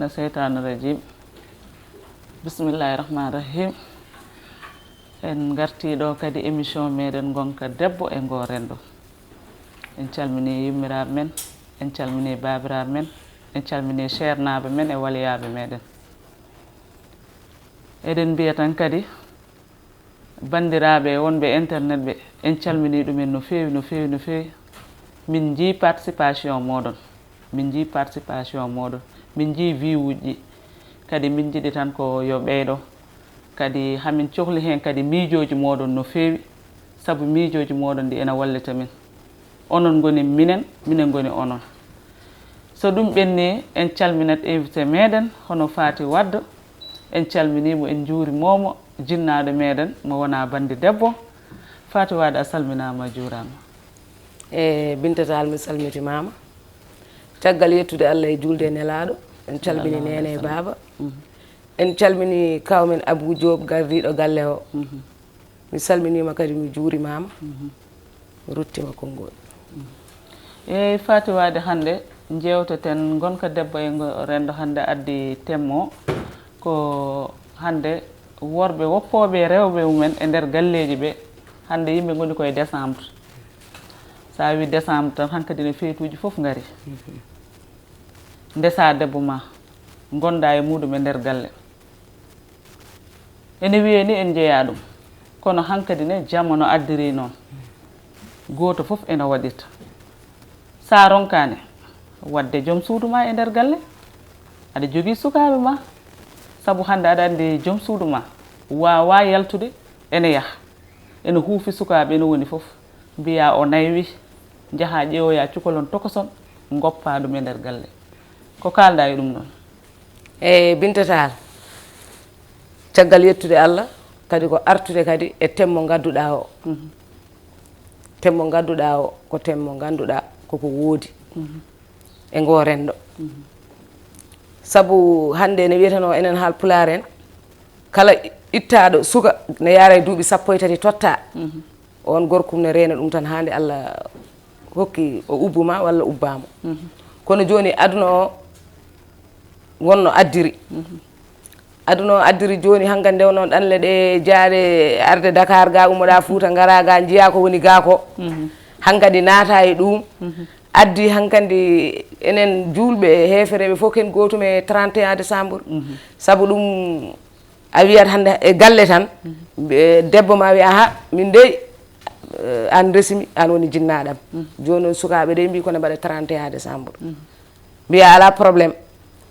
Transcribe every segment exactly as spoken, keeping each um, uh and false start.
Seytaane rajim. Bismillahi rahmaani rahim. En ngartii ɗo kadi émission meɗen Ngonka Debbo e Ngo Renndo. En calminii yummiraaɓe men, en calminii baabiraaɓe men, en calminii ceernaaɓe men e waliyaaɓe meɗen. Eɗen mbiya tan kadi, banndiraaɓe wonɓe internet ɓe, en calminii ɗumen no feewi, no feewi, no feewi. Min njii participation mooɗon, min njii participation mooɗon, min njii vue uji ɗi. Kadi min njiɗi tan ko yo ɓeydo. Kadi hamin cohli heen kadi miijooji mooɗon no feewi, sabu miijooji mooɗon ɗi ena wallita min. Onon ngoni minen, minen ngoni onon. So ɗum ɓenni, en calminat invité meɗen, hono Faty Wade. En calminii mo, en njuurimoo mo, jinnaaɗo meɗen, mo wonaa banndi debbo. Faty Wade, a salminaama, a juuraama. E Binta Tall, mi salmitimaama. Caggal yettude Allah e juulde e Nelaaɗo, en calmini neene e baaba. En calmini kaw men Abou Diop, gardiiɗo galle o. Mi salminiima kadi, mi juurimaama. Mi ruttima konngol. Eey, Faty Wade, hannde njeewteten Ngonka Debbo e Ngo Renndo, hannde addi thème o ko hannde worɓe woppooɓe e rewɓe mumen e nder galleeji ɓe. Hannde yimɓe ngoni koye décembre. So a wii décembre tan, hankadi ne feetuuji fof ngari. Ndesaa debbo ma, ngondaa e muuɗum e nder galle. Ene wiyee ni en njeyaa ɗum, kono hankadi ne jamano addiri noon. Gooto fof ena waɗirta. So a ronkaani waɗde joom suudu ma e nder galle, aɗa jogii sukaaɓe ma. Sabu hannde aɗa anndi joom suudu ma waawaa yaltude, ene yaha, ene huufi sukaaɓe, ene woni fof. Mbiyaa o naywi, njahaa ƴeewoyaa cukalon tokoson, ngoppaa ɗum e nder galle. Ko kaalɗaa e ɗum noon? E Binta Tall, caggal yettude Allah, kadi ko artude kadi e thème mo ngadduɗaa o. Thème mo ngadduɗaa o ko thème mo ngannduɗaa koko woodi e Ngo Renndo. Sabu hannde ne wiyetenoo enen Haalpulaar en, kala ittaaɗo suka ne yaara e duuɓi sappo e tati totta. On gorkum ne reena ɗum tan haa nde Allah hokki o ubbuma walla ubbaama. Kono jooni aduna o wonno addiri. Aduna o addiri jooni, hankadi nde wonno ɗanle ɗe jaade arde Dakar ga, ummoɗa Fuuta, ngara ga, njiya ko woni ga ko. Hankadi naata e ɗum. Addi hankadi enen juulɓe e heefereɓe fof ken gootum e trente et un décembre. Sabu ɗum a wiyat hannde e galle tan, ɓe, debbo ma wiya, "Aha, min dey, eh, an resimi, an woni jinnaɗam." Jooni noon sukaaɓe dey mbi kono mbaɗa trente et un décembre. Mbiya, "Ala problème,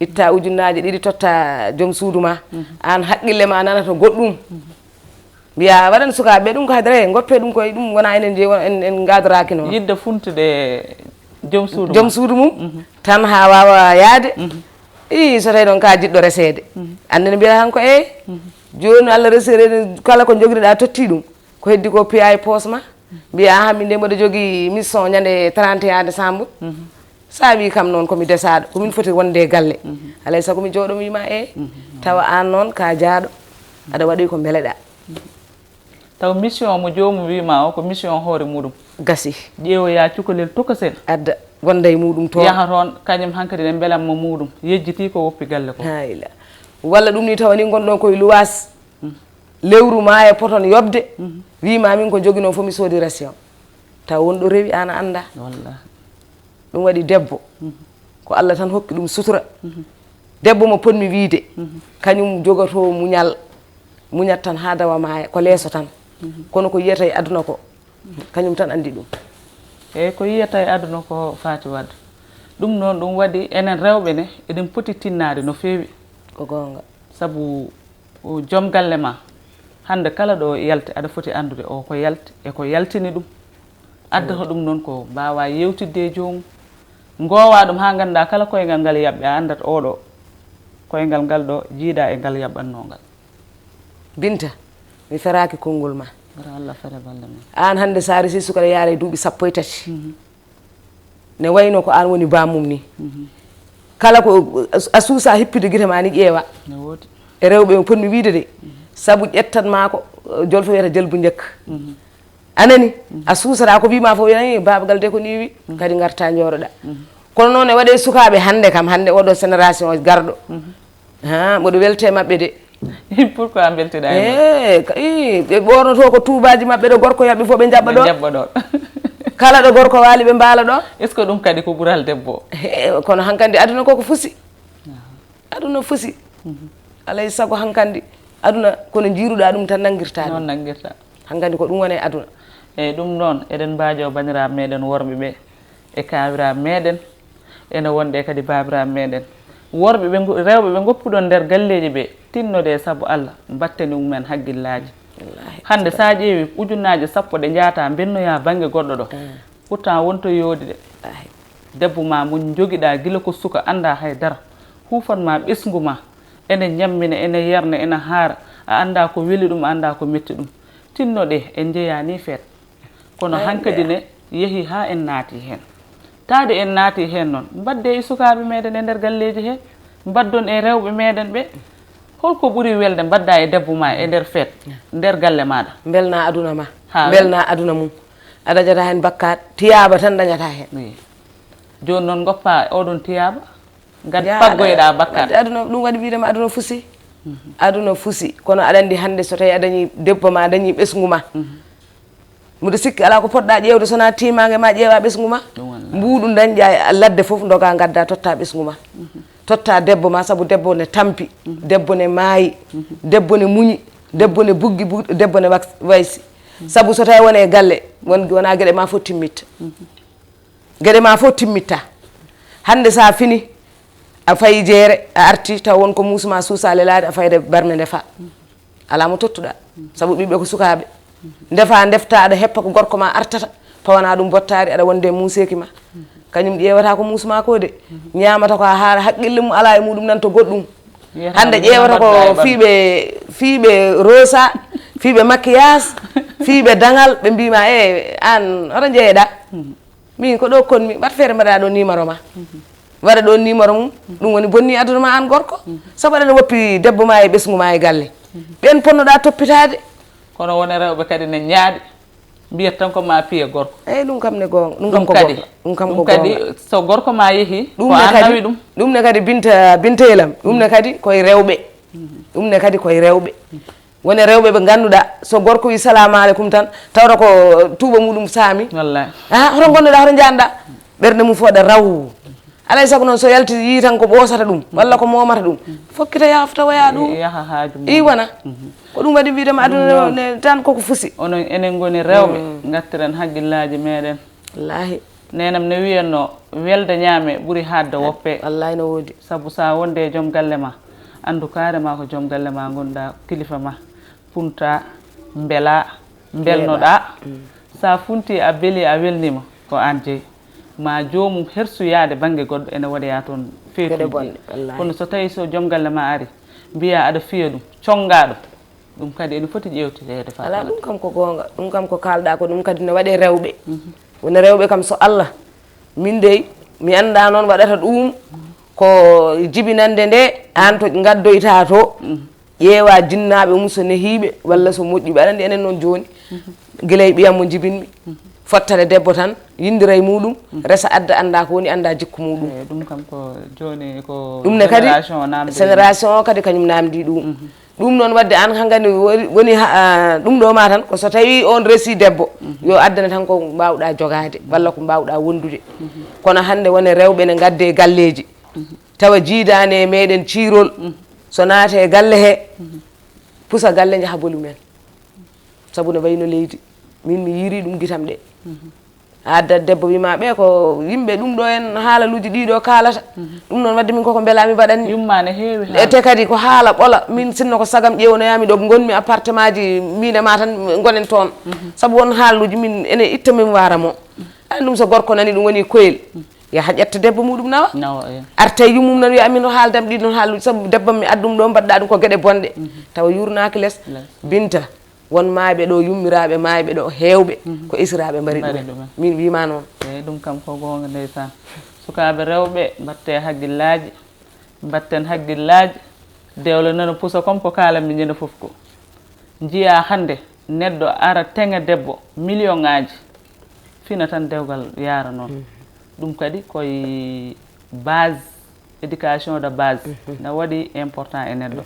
itta ujunnaaje ɗiɗi totta joom suudu ma, an haqqille ma nanata goɗɗum." Mbiya, "Waɗan sukaaɓe ɗum ko hadre, ngoppe ɗum koye ɗum, wona enen je, en, en ngadoraki noon." Yiɗde funtude joom suudu joom suudu mum tan ha wawa yaade. Ii, so tawi noon ka jiɗɗo reseede, anndi no mbiyata tan ko eey. Jooni Allah resi, kala ko jogriɗa totti ɗum, ko heddi ko piya e poos ma. Mbiya, "Aha, min de mboɗo jogii mission ñande trente et un décembre." So a wii kam noon ko mi desaaɗo, ko min foti wonde e galle. Alay sago mi jooɗo mi wiima eey. Tawa aan noon ka jaaɗo, aɗa waɗi ko mbeleɗa. Taw mission mo joomum wii ma o ko mission hoore muɗum. Gasi. Ƴeewoya cukalel tokosen. Adda wonda e muɗum toon. Yaha toon, kañum hankadi ne mbelamma muɗum. Yejjiti ko woppi galle ko. Hayla. Walla ɗum ni tawa ni ngonɗon koye luwaas. Lewru ma e poton yoɓde. Wii ma min ko joginoo fof mi soodi ration. Taw won ɗo rewi an a anndaa. Wallahi. Ɗum waɗi debbo. Ko Allah tan hokki ɗum sutura. Debbo mo potmi wiide, kañum jogoto muñal, muñat tan haa dawa maaya, ko leeso tan. Kono ko yiyata e aduna ko, kañum tan anndi ɗum. Eey, ko yiyata e aduna ko Faty Wade. Ɗum noon, ɗum waɗi enen rewɓe ne, eɗen poti tinnaade no feewi. Ko goonga. Sabu joom galle ma, hannde kala ɗo yalti, aɗa foti anndude o ko yalti e ko yaltini ɗum. Addata ɗum noon ko mbaawa yeewtidde e joomum, ngoowa ɗum haa ngannda kala koyngal ngal yaɓɓi, a anndat oɗo koyngal ngal ɗo jiiɗa e ngal yaɓɓannoo ngal. Binta, mi feraaki konngol ma. Wata Allah fere balɗe men. Aan hannde so a resi suka ne yaara e duuɓi sappo e tati. Ne wayno ko aan woni bammum ni. Kala ko a suusa hippude gite ma ni ƴeewa. Ne woodi. E rewɓe o potmi wiide de. Sabu ƴettat ma ko jolfo wiyata jelbu njekka. A nani? A suusata ko wii ma fof, nani, baaba gal de ko ni wi, kadi ngarta njooɗoɗa. Kono noon e waɗe sukaaɓe hannde kam, hannde oɗo génération garɗo, ha, mboɗo welte maɓɓe de. Pourquoi mbeltiɗa e maɓɓe? Eh, ka- ii, ɓe ɓornoto ko tuubaaji maɓɓe ɗo gorko yaɓɓi fof ɓe njaɓɓa ɗo. Njaɓɓa ɗo. Kala ɗo gorko waali ɓe mbaala ɗo. Est ce que ɗum kadi ko ɓural debbo o? Eh, kono hankandi aduna koko fusi. Aduna fusi. Alay sago hankandi aduna kono jiiruɗa ɗum tan nanngirta ɗum. Noon nanngirta. Hankandi ko ɗum woni e aduna. Eyi ɗum noon eɗen mbaajo banndiraaɓe meɗen worɓe ɓe e kaawiraaɓe meɗen ene wonde kadi baabiraaɓe meɗen worɓe ɓe ngo- rewɓe ɓe ngoppuɗon nder galleeji ɓe tinnode sabu Allah mbattani mumen hakkillaaji. Hannde so a ƴeewi ujunnaaje sappo ɗe njaata mbennoya bannge goɗɗo ɗo. Pourtant wonto yoodi de. Debbo ma mo jogiɗa gila ko suka anda hay dara. Huufanma ɓesngu ma ene ñammina ene yerna ene haara a anda ko weli ɗum a anda ko metti ɗum. Tinno ɗe en njeya ni feet. Kono hankadi ne yeehi ha en naati heen. Taade en naati heen noon mbadde e sukaaɓe meɗen e nder galleeji he mbaddon e rewɓe meɗen ɓe. Holko ɓuri welde mbadda e debbo ma e nder feet nder galle maɗa? Mbelna aduna ma. Ha. Mbelna aduna mum. A dañata heen bakkaat, tiyaaba tan dañata heen. Wi. Jooni noon ngoppa oɗon tiyaaba, ngad paggoyɗa bakkaat. Wadde aduna, ɗum waɗi mbiɗama aduna fusi. Aduna fusi, kono aɗa anndi hannde so tawi a dañi debbo ma, a dañi ɓesngu ma. Mbiɗo sikki alaa ko poɗɗa ƴeewde so wonaa tiimaange ma ƴeewa ɓesngu ma. Ɗum wallahi. Mbuuɗu dañƴa e ladde fof ndoga ngadda totta ɓesngu ma. Totta debbo ma sabu debbo ne tampi, debbo ne maayi, debbo ne muñi, debbo ne buggi, bu- debbo ne wak- waysi. Sabu so tawi wone galle, won- wona geɗe ma fof timmitta. Geɗe ma fof timmitta. Hannde sa fini, a fayi jeere, a arti, taw won ko muusuma suusa lelaade, a fayde barme ndefa. Alaa mo tottuɗa, sabu ɓiɓɓe ko sukaaɓe. Ndefa, ndefta, aɗa heppa ko gorko ma artata, pawana ɗum bottaari, aɗa wonde muuseeki ma. Kañum ƴeewata ko muusuma ko de, ñaamata ko a haara, haqqille mum alaa e muɗum nan to goɗɗum. Hannde ƴeewata ko fiiɓe fiiɓe rosa, fiiɓe maquillage, fiiɓe daŋal, ɓe mbima e an hoto njeeyeɗa. Min ko ɗo konmi, mbaɗ feere mbaɗa ɗo numéro ma. Waɗa ɗo numéro mum, ɗum woni bonni aduna ma an gorko. Sabu aɗa woppi debbo ma e ɓesngu ma e galle. Ɓen ponnoɗa toppitade. Kono wone rewɓe kadi ne ñaaɗi. Mbiyat tan ko ma piya gorko. Eyi ɗum kam ne goonga, ɗum kam ko goonga. Ɗum kam ko goonga. Ɗum kadi so gorko ma yehi ko an nawi ɗum. Ɗum ne kadi Binta, Binta Yelam, ɗum ne kadi koye rewɓe. Ɗum ne kadi koye rewɓe. Woni rewɓe ɓe ngannduɗaa so gorko wi salaamu aleykum tan tawata ko tuuba muɗum saami. Wallahi. Ah, hoto ngonnoɗaa, hoto njaanɗaa? Ɓernde mum fof waɗa raw. Alay sago noon so yalti yii tan ko ɓoosata ɗum walla ko moomata ɗum, fokkita yaha fatawoya ɗum. Yaha haaju mum. Iwana. Ko ɗum waɗi mbiɗama aduna ne tan koko fusi. Onon enen ngoni rewɓe ngattiren hakkillaaji meɗen. Wallahi. Nenam ne wiyanno welde ñaame ɓuri haadde woppe. Wallahi no woodi. Sabu sa wonde e joom galle ma anndu kaare ma ko joom galle ma ngonɗa kilifa ma punta mbela belnoɗa. Sa funti a beli a welnima ko an jeyi. Ma joomum hersu yaade bannge goɗɗo ene waɗoya toon feetuuji. Kono so tawii so joom galle ma ari mbiya aɗa fiya ɗum conngaa ɗum, ɗum kadi ene foti ƴeewteteede. Alaa, ɗum kam ko goonga, ɗum kam ko kaalɗaa ko, ɗum kadi ne waɗee rewɓe. Woni rewɓe kam so Allah, min dey mi anndaa noon waɗata ɗum ko jibinannde nde aan to ngaddoytaa to. Ƴeewa jinnaaɓe mum so nehiiɓe walla so moƴƴuɓe. Aɗa anndi enen noon jooni, gila e ɓiyam mo njibinmi, fottata debbo tan, yinndira e muɗum, resa adda, annda ko woni, annda jikku muɗum. Eyi, ɗum kam ko jooni ko ɗum ne kadi, génération o namdi. Génération o kadi kañum namdi ɗum. Ɗum noon waɗde aan hangani woni, woni ha- a, ɗum ɗo ma tan ko so tawi on resi debbo, yo addane tan ko mbawɗa jogaade walla ko mbawɗa wondude. Kono hannde wone rewɓe ne ngadde galleeji. Tawa jiidaani e meɗen ciirol, so naata e galle he, pusa galle njaha bolumen. Sabu no wayno leydi, min mi yiiri ɗum gitam ɗe. A addat debbo wima ɓe ko yimɓe ɗum ɗo en haalaluuji ɗiɗo kaalata. Ɗum noon wadde min koko mbelami mbaɗanni. Yumma ne heewi haala. Te kadi ko haala ɓola, min sinno ko sagam ƴeewnoyami ɗo ngonmi appartement ji min e ma tan ngonen toon. Sabu won haalaluuji min ene itta mémoire mo. Aɗa ɗum so gorko nani ɗum woni koyel. Yaha ƴetta debbo muɗum nawa. Nawa, eyi. Arta e yummum noon wiya amin o haaldam ɗi noon haaluuji sabu debbo mi addum ɗo mbaɗɗa ɗum ko geɗe bonɗe. Tawa yurnaaki les. Les. Binta, won maayɓe ɗo, yummiraaɓe maayɓe ɗo heewɓe ko esiraaɓe mbari ɗumen. Min wima noon. Eyi, ɗum kam ko goonga ndeysaan. Sukaaɓe rewɓe mbatte hakkillaaji, mbatten hakkillaaji. Dewle nana pusa comme ko kaalanmi ñande fof ko. Njiya hannde neɗɗo ara teŋa debbo million ŋaaji, fina tan dewgal yaara noon. Ɗum kadi koye base, éducation de base, na waɗi important e neɗɗo.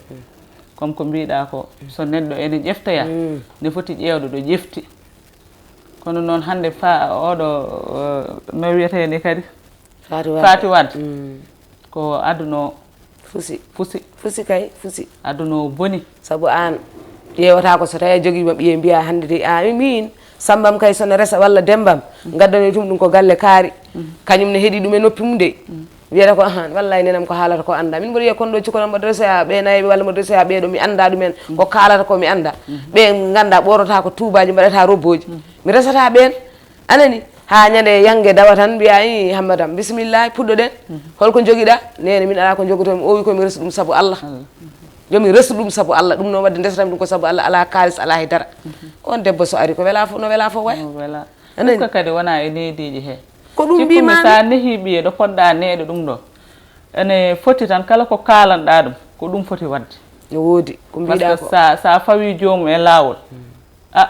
Comme ko mbiɗa ko, so neɗɗo ene ƴeftoya, ne foti ƴeewde ɗo ƴefti. Kono noon hannde fa oɗo, eh, no wiyetee ni kadi? Fatou Wade. Fatou Wade. Ko aduna o fusi. Fusi. Fusi kay, fusi. Aduna o boni. Sabu aan ƴeewata ko so tawi a jogiima ɓiye mbiya hannde de a min sambam kay sono resa walla dembam, ngaddanoy tum ɗum ko galle kaari. Kañum ne heɗi ɗum e noppi mum de. Wiyata ko ahan wallay nenam ko haalata ko annda. Min mboɗo yiya kon ɗo cukalon mboɗo resoya ɓe nayeɓe walla mboɗo resoya ɓeɗo mi annda ɗumen. Ko kaalata ko mi annda. Ɓe ngannda ɓorota ko tuubaji mbaɗata robboji. Mi resata ɓen. Anani, ha ñande yange dawa tan mbiya i hammadam bisimillahi puɗɗoɗen. Holko jogiɗa? Nene min ala ko jogotomi, o wi komi resu ɗum sabu Allah. Yomi resu ɗum sabu Allah, ɗum noon wadde ndesatami ɗum ko sabu Allah, ala kalis, ala e dara. On debbo so ari ko wela fof no wela fof waya. Anani? Ɗum kadi wona e neediiji he. Ko ɗum cikkumi mbimami. Sa nehi ɓiye ɗo poɗɗa neeɗo ɗum ɗo, ene foti tan kala ko kalanɗa ɗum ko ɗum foti wadde. No woodi ko mbiɗa ko. Sa, sa fawi joomum e laawol, a,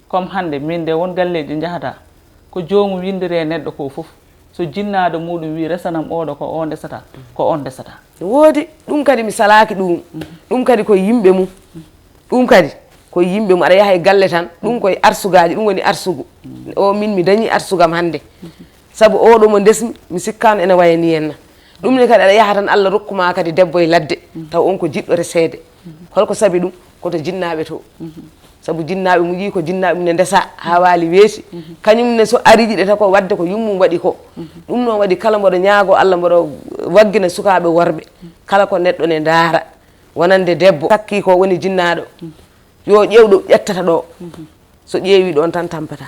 comme hannde min de won galleeji njahata ko joomum winndiri e neɗɗo ko fof, so jinnaɗo muɗum wi resanam oɗo ko o ndesata, ko on ndesata. No woodi. Ɗum kadi mi salaki ɗum. Ɗum kadi ko yimɓe mum. Ɗum kadi ko yimɓe mum aɗa yaha e galle tan ɗum koye arsugaji ɗum woni arsugu. O min mi dañi arsugam hannde. Sabu oɗo mo ndesmi mi sikkano ene waya ni henna. Ɗum ne kadi aɗa yaha tan Allah rokkuma kadi debbo e ladde taw on ko jiɗɗo reseede. Holko sabi ɗum? Koto jinnaɓe to. Sabu jinnaɓe mum yii ko jinnaɓe mum ne ndesa ha waali weeti. Kañum ne so ari jiɗata ko wadde ko yummum waɗi ko. Ɗum noon waɗi kala mboɗo ñaago Allah mboɗo waggina sukaɓe worɓe kala ko neɗɗo ne ndaara. Wonande debbo sakki ko woni jinnaɗo, yo ƴeew ɗo ƴettata ɗo. So ƴeewi ɗon tan tampata.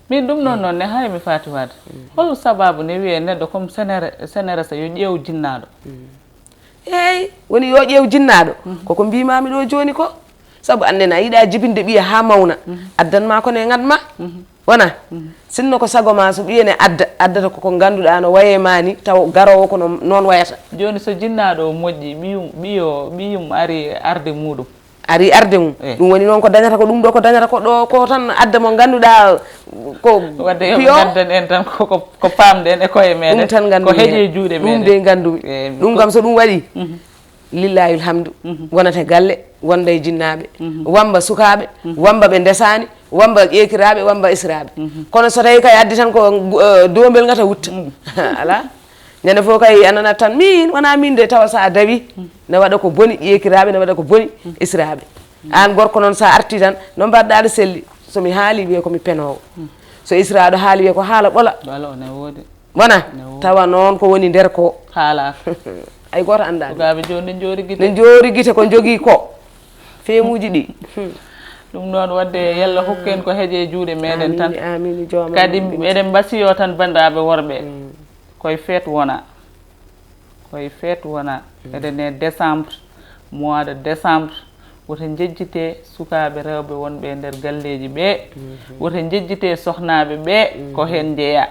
Min ɗum noon noon ne hay mi faati waade. Hol sababu ne wiye neɗɗo comme senere, senere sa yo ƴeew jinnaɗo? Eey, woni yo ƴeew jinnaɗo. Koko mbimami ɗo joni ko. Sabu annene a yiɗa jibinde ɓiya ha mawna. Addan ma ko ne ngat ma. Wona? Sinno ko sago ma so ɓiye ne adda, addata koko ganduɗa no waye ma ni taw garowo ko noon wayata. Joni so jinnaɗo o moƴƴi ɓiyum, ɓiyo ɓiyum ari arde muɗum. Ari arde mum. Ɗum woni noon ko dañata ko ɗum ɗo ko dañata ko ɗo ko tan adda mo ganduɗa ko wadde yo ɓe gandan en tan koko, ko pamɗen e koye meɗen ɗum tan gandu ko heeƴe juuɗe meɗen ɗum de gandumi. Ɗum kam so ɗum waɗi, lillahi alhamdu. Wonata galle wonda e jinnaɓe, wamba sukaɓe, wamba ɓe ndesani, wamba ƴeekiraɓe, wamba esiraɓe. Kono so tawi kay addi tan ko dombel ngata wutta. Ala. Ñande fof kay a nanat tan min wona min de tawa sa dawi ne waɗa ko boni ƴeekiraɓe ne waɗa ko boni esiraɓe. An gorko noon sa arti tan no mbaɗɗa aɗa selli. Somi haali wiye komi penowo. So esiraɗo haali wiye ko haala ɓola. Wona tawa noon ko woni nder ko haala. Ay goto anda. Sukaɓe joni ne joori gite ne joori gite ko jogui ko femuji ɗi. Ɗum noon wadde yalla hokku en ko heeƴe juuɗe meɗen tan. Kadi eɗen mbasiyo tan bandiraɓe worɓe, koye feet wona, koye feet wona. Eɗen e décembre, mois de décembre. Woto njejjite sukaaɓe rewɓe wonɓe e nder galleeji ɓee. Woto njejjite sohnaaɓe ɓee ko heen njeyaa.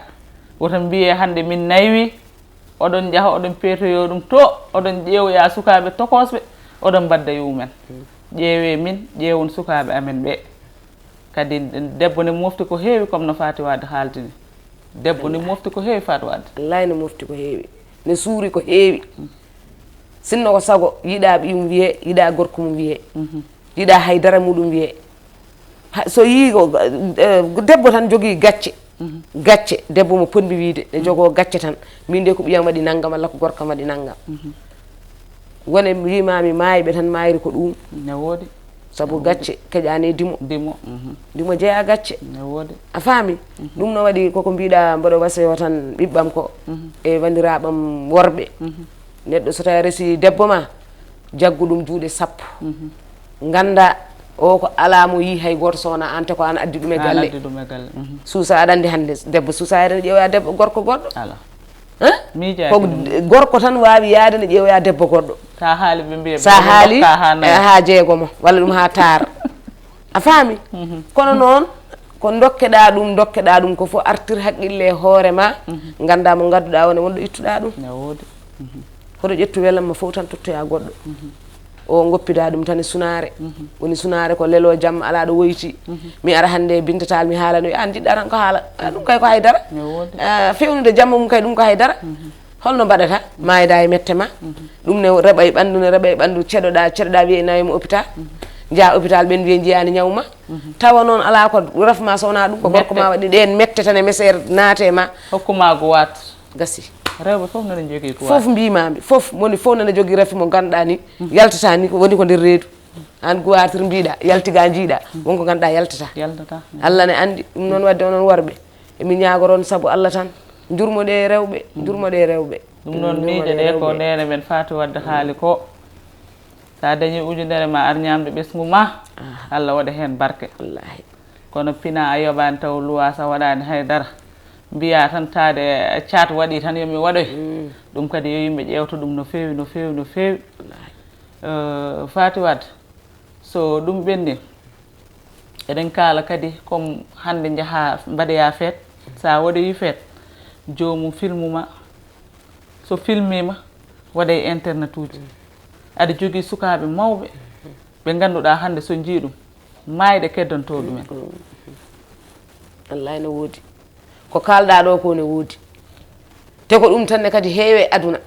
Woto mbiyee hannde min naywi, oɗon njaha oɗon peetoyoo ɗum to, oɗon ƴeewoya sukaaɓe tokoosɓe, oɗon mbadda e mumen. Ƴeewee min, ƴeewon sukaaɓe amen ɓee. Kadi debbo ne mofti ko heewi comme no Faty Wade haaldi ni. Debbo ne mofti ko heewi Faty Wade. Wallaahi ne mofti ko heewi, ne suuri ko heewi. Sinno ko sago yiɗa ɓiyum wiyee, yiɗa gorko mum wiyee, yiɗa haydara muɗum wiyee. So yii ko debbo tan jogii gacce, gacce debbo mo ponmi wiide ne jogoo gacce tan. Min de ko ɓiyam waɗi nanngam walla ko gorkam waɗi nanngam. Wone wiima mi maayi ɓe tan maayri ko ɗuum. Ne woodi. Sabu gacce keƴaani dimo. Dimo. Dimo jeya gacce. Ne woodi. A faami? Ɗum no waɗi koko mbiɗa mboɗo waseyo tan ɓiɓɓam ko e wandiraɓam worɓe. Neɗɗo so tawi resi debbo ma jaggu ɗum juuɗe sappo. Ganda o ko ala mo yi hay goto sowona an te ko an addi ɗum e galle. Suusa aɗa andi hande debbo suusa aɗa ƴeewoya debbo gorko goɗɗo. Ala. Ko gorko tan wawi yaade ne ƴeewoya debbo goɗɗo. Sa haali ɓe mbiya sa haali ha jeegomo walla ɗum ha taara. A faami? Kono noon ko dokkeɗa ɗum dokkeɗa ɗum ko fof artir haqqille e hoore ma. Ganda mo gadduɗa wone wonɗo ittuɗa ɗum. Hoto ƴettu welamma fof tan tottoya goɗɗo. O ngoppidaa ɗum tan e sunaare. Woni sunaare ko lelo jamma alaa ɗo woyti. Mi ara hannde e Binta Tall mi haalanoyi, aan njiɗɗaa tan ko haala. Ah, ɗum kay ko haydara. Ah, fewnude jamma mum kay ɗum ko haydara. Holno mbaɗata? Maayda e mette ma. Ɗum ne reɓa e ɓanndu, ne reɓa e ɓanndu, ceɗoɗaa, ceɗoɗaa wiye nawi mo hôpital. Njaha hôpital ɓen wiye njiyaani ñaw ma. Tawa noon alaa ko raf ma so wonaa ɗum, ko gorko ma waɗi ɗeen mette tan e meseer naate ma. Hokkuma ko waat. Gasi. Rewɓe fof nana njogii ko waat. Fof mbiimaami, fof moni fof nana jogii rafi mo ngannduɗaa ni, yaltata ni, ko woni ko nder reedu. Aan guwaatir mbiɗa, yaltiga njiiɗa, won ko ngannduɗaa yaltata. Yaltata. Allah ne anndi, ɗum noon waɗde onon worɓe. Emi ñaagoron sabu Allah tan, njurmoɗe rewɓe, njurmoɗe rewɓe. Ɗum noon miije ɗe ko nene men Fatou Wade haali ko. Sa dañi ujunere ma ar ñamde ɓesngu ma, Allah waɗa heen barke. Wallaahi. Kono pina a yoɓaani taw luwaas a waɗaani hay dara. Mbiya tan taade caat waɗi tan yomi waɗoy. Ɗum kadi yo yimɓe ƴeewto ɗum no feewi, no feewi, no feewi. Wallaahi. Eh, Faty Wade, so ɗum ɓenni, eɗen kaala kadi comme hannde njaha mbaɗoya feet, sa waɗoyi feet, joomum filmuma, so filmima, waɗa e internet uji. Aɗa jogii sukaaɓe mawɓe, ɓe ngannduɗaa hannde so njii ɗum, maayde keddanto ɗumen. Wallaahi no woodi. Ko kaalɗaa ɗo ko ne woodi. Te ko ɗum tan ne kadi heewe aduna.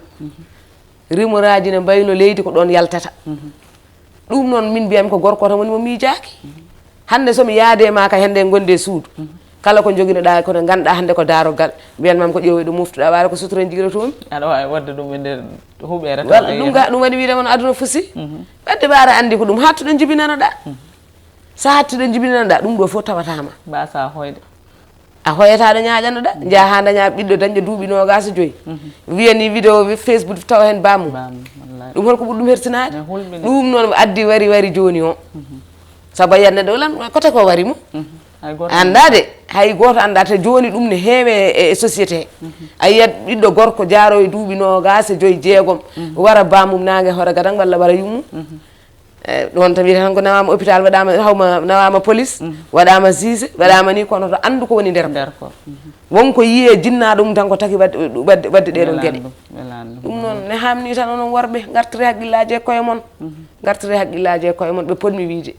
Rimoraaji ne mbayno leydi ko ɗoon yaltata. Ɗum noon min mbiyami ko gorko tan woni mo miijaaki. Hannde so mi yaade ma ka hende gonde suudu. Kala ko joginoɗaa ko ne ngannduɗaa hannde ko daarogal. Mbiyan mam ko ƴeewoy ɗo moftuɗaa waare ko sutura jigirotomi. Aɗa waawi waɗde ɗum e nder huɓeere tan. Walla ɗum ga ɗum waɗi wiide mon aduna fusi. Ɓadde ɓaara anndi ko ɗum hattuɗo jibinanoɗaa. So hattuɗo jibinanoɗaa ɗum ɗo fof tawatama. Mbasa hoyde. A hoyataɗo ñaaƴanoɗa, njaha daña ɓiɗɗo dañɗo duuɓi noogaas e joyi. Wiya ni vidéo Facebook tawa heen bamum. Bamum, wallaahi. Ɗum holko ɓuri ɗum hertinaade? Ne hulɓini. Ɗum noon addi wari wari jooni o. Sabu a yiyat neɗɗo lan kote ko wari mo. Hay gooto anndaa de, hay gooto anndaa te jooni ɗum ne heewe e, e société. A yiyat ɓiɗɗo gorko jaaro e duuɓi noogaas e joyi jeegom, wara bamum naange hoore gadang walla wara yummum. Eh, ɗon tan wiyata tan ko nawama hôpital, waɗama hawma, nawama police, waɗama juge, waɗama ni, kono to andu ko woni nder ko. Nder ko. Won ko yiye jinnaɗo mum tan ko taki wadde, wadde, wadde ɗeɗon geɗe. Ɗum, welani ɗum. Ɗum noon ne hamni tan onon worɓe, gartire haqqillaji e koye mon. Gartire haqqillaji e koye mon, ɓe ponmi wiide.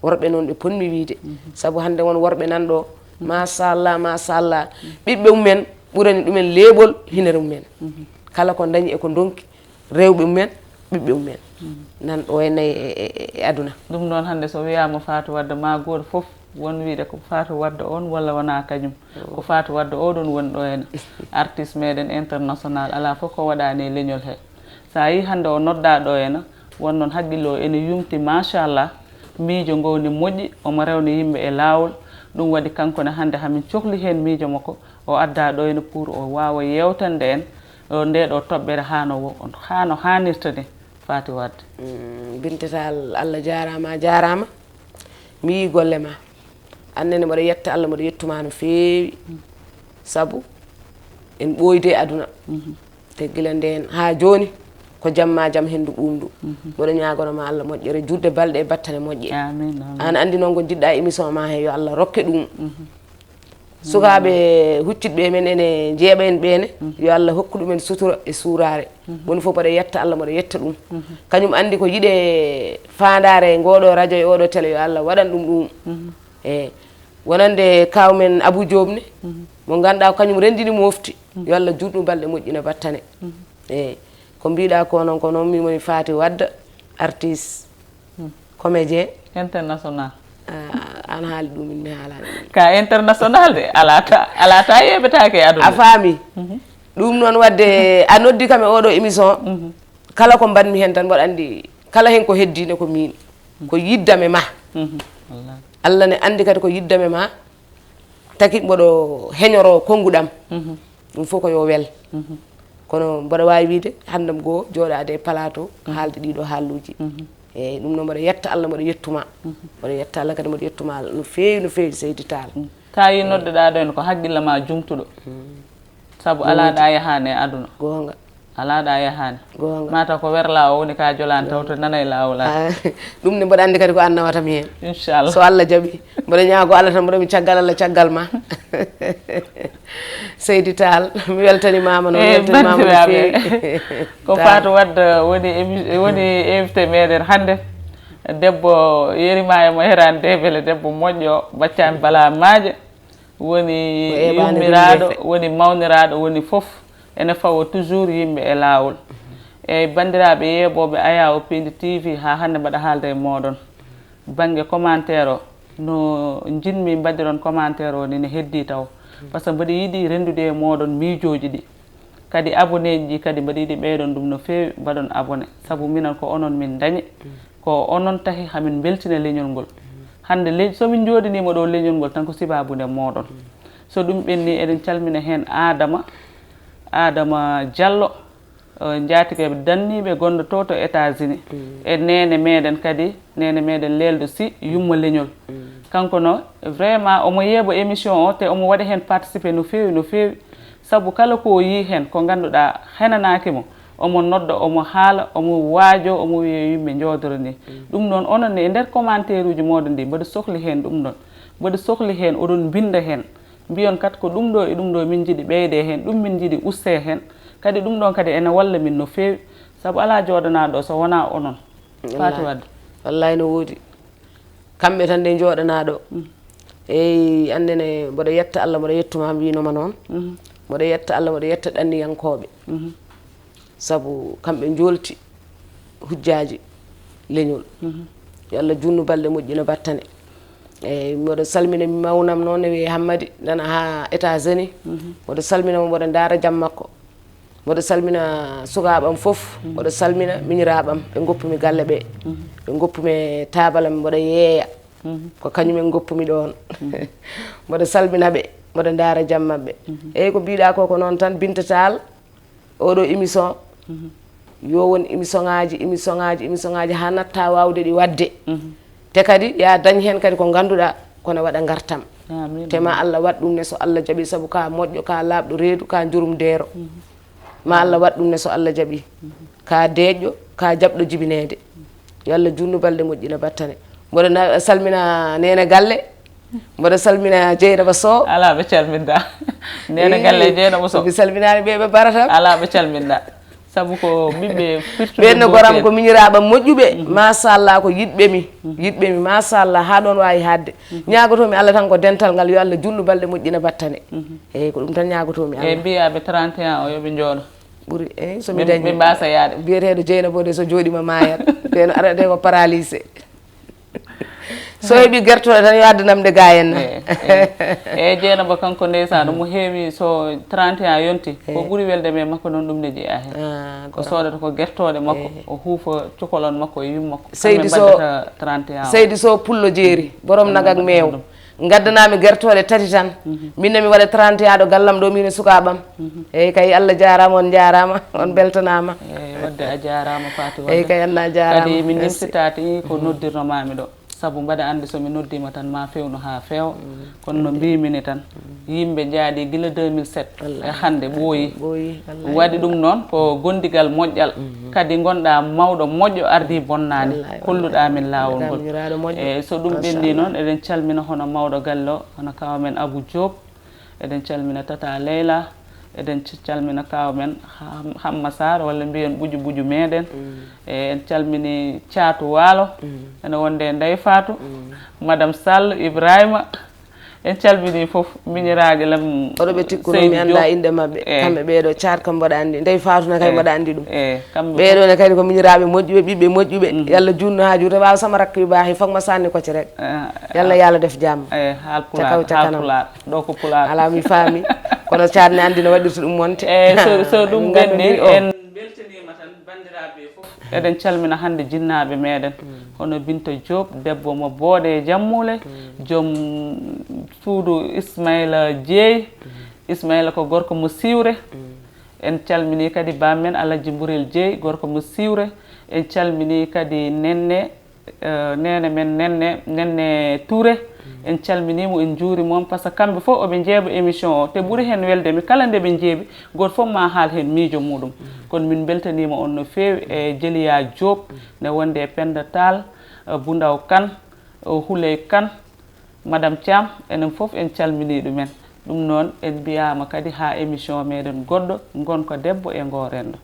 Worɓe noon ɓe ponmi wiide. Sabu hannde won worɓe nan ɗo, machallah, machallah. Ɓiɓɓe mumen ɓurani ɗumen leeɓol hinere mumen. Kala ko dañi e ko donki, rewɓe mumen, ɓiɓɓe mumen. Nan ɗo e nayi e, e, e aduna. Ɗum noon hannde so wiyaama Fatou Wade ma gooto fof won wiide ko Fatou Wade on walla wona kañum. Ko Fatou Wade oɗon woni ɗo ena. Artiste meɗen international, alaa fof ko waɗani e leñol he. Sa yi hannde o nodda ɗo ena, won noon haqqille o ene yumti machallah. Miijo ngo ne moƴƴi, omo rewna yimɓe e laawol. Ɗum waɗi kanko ne hannde hamin cohli heen miijo makko. O adda ɗo ene pour o waawa yewtande en, o, nde ɗo toɓɓere hano wo-, hano hanirta ni, Faty Wade. Mm, Binta Tall, Allah jaaraama, a jaaraama. Mi yii golle ma. Annene mboɗo yetta Allah, mboɗo yettuma no feewi. Sabu en ɓooyde e aduna. Te gila ndeen haa jooni ko jam ma jam henndu ɓuuɓndu. Mboɗo ñaagoro ma Allah moƴƴere, juutde balɗe e battane moƴƴe. Amin, amin. Aan anndi noon ko njiɗɗa émission ma he, yo Allah rokke ɗum. Sukaaɓe huccitɓe men ene njeeɓa en ɓeene, yo Allah hokku ɗumen sutura e suuraare. Woni fof mboɗo yetta Allah, mboɗo yetta ɗum. Kañum anndi ko yiɗe faandaare e ngooɗo radio e oɗo télé, yo Allah waɗan ɗum ɗum. Eeyi. Wonande kaaw men Abou Diop ne, mo ngannduɗaa ko kañum renndini mofti, yo Allah juutnu balɗe moƴƴina battane. Eeyi. Ko mbiɗa ko noon, ko noon min woni Faty Wade, artiste. Comédien. International. Ah, aan haali ɗum, min mi haalaani ɗum. Ka international de, alaa ta, alaa ta yeɓetaake e aduna. A faami? Ɗum noon waɗde, a noddi kam e oɗo émission, kala ko mbaɗmi heen tan mboɗo anndi, kala heen ko heddi ne ko miin. Ko yiddam e ma. Wallaahi. Allah ne anndi kadi ko yiddam e ma. Taki mboɗo heñoro konnguɗam. Ɗum fof ko yo wel. Kono mboɗo waawi wiyde hannde am goo jooɗaade e plateau, haalde ɗiɗo haaluuji. Eeyi, ɗum noon mboɗo yetta Allah, mboɗo yettuma. Mboɗo yetta Allah kadi, mboɗo yettuma no feewi, no feewi, Seydi Tall. Ka yi noddeɗaa ɗo en ko haqqille ma jumtuɗo. Sabu alaa ɗa yahaani e aduna. Goonga. Alaa ɗa yahaani. Goonga. Mata ko werla o woni ka jolaani taw to nanay laawol. Ah, ɗum ne mboɗo anndi kadi ko aan nawata mi heen. Inchallah. So Allah jaɓi. Mboɗo ñaago Allah tan, mboɗo mi caggal Allah, caggal ma. Seydi Tall, mi weltanimaama no, mi Eh, weltanimaama no banndiraaɓe. feewi. Ko Tall. Fatou Wade woni émi- woni invité meɗen hannde. Debbo yerimaama e mo heraani debele, debbo moƴƴo, baccaan bala maaje. Woni Ko eɓaani yummiraaɗo, rimde fe- woni mawniraaɗo, woni fof. Ene fawo toujours yimɓe e laawol. Eyyi banndiraaɓe yeeɓooɓe Aya o Pindi T V, haa hannde mbaɗa haalde e mooɗon. Bannge commentaire o, no njiɗmi mbaɗiron commentaire o ni ne heddii taw. Par ce que mbaɗa yiɗi renndude e mooɗon miijooji ɗi. Kadi abonné ji ɗi kadi mbaɗa yiɗi ɓeyɗon ɗum no feewi, mbaɗon abonné. Sabu minen ko onon min ndañi, ko onon tahi hamin mbeltina leñol ngol. Hannde le-, so min njooɗiniima ɗo leñol ngol tan ko sibaabu nde mooɗon. So ɗum ɓenni eɗen calmina heen Adama, Adama Diallo, eh, njaatige danniiɓe gonɗo to to États-Unis. E neene meɗen kadi, neene meɗen leelɗo si yumma leñol. Kanko no vraiment omo yeeɓa émission o te omo waɗa heen participé no feewi, no feewi. Sabu kala ko o yii heen ko ngannduɗaa henanaaki mo, omo nodda, omo haala, omo waajo, omo wiya yimɓe njoodoro ni. Ɗum noon onon ne e nder commentaire uji mooɗon ɗi mbaɗa sohli heen ɗum ɗon. Mbaɗa sohli heen oɗon mbinda heen. Mbiyon kat ko ɗum ɗo e ɗum ɗo min njiɗi ɓeyde heen, ɗum min njiɗi uste heen. Kadi ɗum ɗon kadi ene walla min no feewi. Sabu alaa jooɗanaaɗo ɗo so wonaa onon. Fatou Wade. Wallaahi no woodi. Kamɓe tan nde njooɗanaa ɗo. Eyi, annde ne mboɗo yetta Allah, mboɗo yettuma mi wiinoma noon. Mboɗo yetta Allah, mboɗo yetta ɗanniyankooɓe. Sabu kamɓe njoolti hujjaaji leñol. Yo Allah juutnu balɗe, moƴƴina battane. Eyi, mboɗo salmina mi mawnam noon ne wiyee Hammadi nana haa États-Unis. Mboɗo salmina mo, mboɗo ndaara jam makko. Mboɗo salmina sukaaɓam fof. Mboɗo salmina miñiraaɓam ɓe ngoppumi galle ɓe. Ɓe ngoppumi e taabalam mboɗo yeeya. Ko kañumen ngoppumi ɗoon. Mboɗo salmina ɓe, mboɗo ndaara jam maɓɓe. Eyi ko mbiɗa ko ko noon tan Binta Tall. Oɗo émission yo won émission ngaji, émission ngaji, émission ngaji haa natta wawde ɗi wadde. Te kadi ya dañ heen kadi ko ngannduɗaa kono waɗa ngartam. Te ma Allah waɗ ɗum ne so Allah jaɓi, sabu ka moƴƴo, ka laaɓɗo reedu, ka njurum deero. Ma Allah waɗ ɗum ne so Allah jaɓi. Ka deeƴƴo, ka jaɓɗo jibineede. Yo Allah juutnu balɗe, moƴƴina battane. Mboɗo na- salmina Neene Galle. Mboɗo salmina Jeynaba Sow. Alaa ɓe calminɗa. Neene Galle e Jeynaba Sow. Mi salminaani ɓe ɓe mbaratam. Alaa ɓe calminɗa. Sabu ko ɓiɓɓe firtuɓe. Ɓeen no goram ko miñiraaɓam moƴƴuɓe. Machallah ko yiɗɓe mi. Yiɗɓe mi machallah haa ɗoon waawi haaɗde. Ñaagotoomi Allah tan ko dental ngal yo Allah juutnu balɗe, moƴƴina battane. Eyi ko ɗum tan ñaagotoomi Allah. Eyi mbiyaaɓe trente et un o yo ɓe njooɗo. Ɓuri eyi so mi dañi ɓe mbaasa yaade. Biyeteeɗo Jeynaba de so jooɗiima maayat. Ɓeen aɗa de ko paralysé. So heɓi gertoɗe tan yo addanam de ga en. Eyi Jeynaba kanko ndeysaan omo heewi so trente et un yonti ko ɓuri welde me makko noon ɗum ne jeeya heen. Ko soodata ko gertoɗe makko o huufa cukalon makko e yummakko. Seydi so trente et un seydi so pullo jeeri borom nagak meew. Ngaddanami gertoɗe tati tan. Minne mi waɗa trente aɗo gallam ɗo min e sukaɓam. Eyyi kay Allah jarama on jarama on beltanama. Eyyi wadde a jarama Faty Wadde. Eyyi kay Allah jarama. Kadi mi nirtitaki ko noddirnomami ɗo. Saabu mbaɗa andi somi noddima tan ma fewnu ha feewa. Kono no mbimini tan yimɓe jaaɗi gila deux mille sept e hande ɓooyi. Waɗi ɗum noon ko gondigal moƴƴal. Kadi gonɗa mawɗo moƴƴo ardi bonnani kolluɗa min lawol ngol. E so ɗum ɓenni noon eɗen calmina hono mawɗo galle o hono kaw men Abou Diop. Eɗen calmina tata Leyla. Eɗen calmina kaw men Hamma Sar walla mbiyen ɓuju ɓuju meɗen. E en calmini caatu waalo. Ene wonde e Ndey Fatou. Madame Sall Ibrahima. En calmini fof miñiraajo lam. Oɗo ɓe tikkuno mi annda innde maɓɓe. Kamɓe ɓeeɗo caat kam mboɗo anndi ndey faatuna kay mboɗo anndi ɗum. Ɓeeɗo ne kadi ko miñiraaɓe moƴƴuɓe ɓiɓɓe moƴƴuɓe. Yalla junno haa juuta waawa sama rakki baahi fof ma sanni kocce rek. Yalla yalla def jàmm. Cakaw ca kanam. Ɗo ko pulaar. Ala mi faami. Kono caat ne anndi no waɗirta ɗum monte. Eyi so ɗum ɓenni en mbeltaniima tan banndiraaɓe fof. Eɗen calmina hannde jinnaaɓe meɗen hono Binta Diop debbo mo Booɗe e Jammuule, joom suudu Ismaila Jeey. Ismaila ko gorko mo Siwre. En calmini kadi bammen Alhaji Mburel Jeey gorko mo Siwre. En calmini kadi Nenne, neene men Nenne, Nenne Touré. En calminimo en juurimo on par ce que kamɓe fof oɓe jeeɓa émission o te ɓuri hen welde mi kala nde ɓe jeeɓi. Gooto fof ma haal heen miijo muɗum. Kono min mbeltaniima on no feewi e Jeliya Diop ne wonde e Penda Tall, Bundaw Kane, Huley Kane, Madame Thiam, enen fof en calminii ɗumen. Ɗum noon, en mbiyaama kadi haa émission meɗen goɗɗo, Ngonka Debbo e Ngoo Renndo.